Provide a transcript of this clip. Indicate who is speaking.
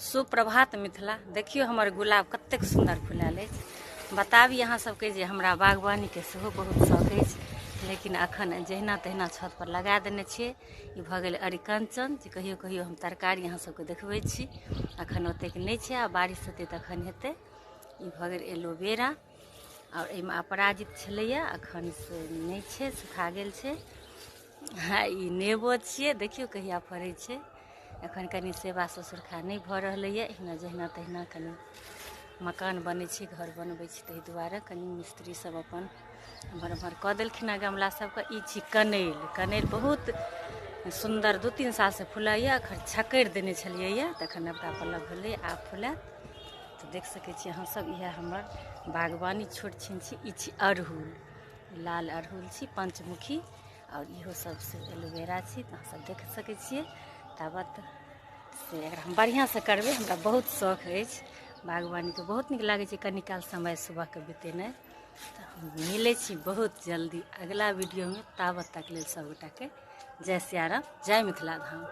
Speaker 1: सुप्रभात मिथिला। देखियौ हमर गुलाब कतेक सुन्दर फुलायल अछि। बताबी अहाँ सबके जे हमरा बागवानीके सेहो बहुत शौक अछि, लेकिन अखन जहिना तहिना छत पर लगा देने छियै। ई भऽ गेल अरिकंचन, जे कहियो कहियो हम तरकारी अहाँ सबके देखबै छी। अखन ओतेक नहि छै, आ बारिश हेतै तखन हेतै। ई भऽ गेल एलोवेरा, आओर एहिमे अपराजित छलैया, अखन से नहि छै, सुखा गेल छै। हँ, ई नेबो छियै, देखियौ कहिया फड़ै छै। एखन कनि सेवा ससुरखा नहि भऽ रहलैए, एहिना जहिना तहिना कनि मकान बनै छै, घर बनबै छै, ताहि दुआरे कनि मिस्त्री सब अपन एम्हर एम्हर कऽ देलखिन हँ गमला सबके। ई छी कनैल। कनैल बहुत सुन्दर 2-3 सालसँ फुलाइए। एखन छकरि देने छलियैए, तखन नवका पल्लव भेलै, आब फुलायत। तऽ देख सकै छी अहाँ सब, इएह हमर बागवानी छोट छिन छी। ई छी अड़हुल, लाल अड़हुल छी, पंचमुखी, आओर इहो सबसँ एलोवेरा छी। तऽ अहाँ सब देख सकै छियै। ताबत से एकरा हम बढ़िआँसँ करबै, हमरा बहुत शौक अछि बागवानीके, बहुत नीक लागै छै कनी काल समय सुबहके बितेनाइ। तऽ हम मिलै छी बहुत जल्दी अगिला वीडियोमे, ताबत तक लेल सबगोटाके जय सियाराम, जय मिथिला धाम।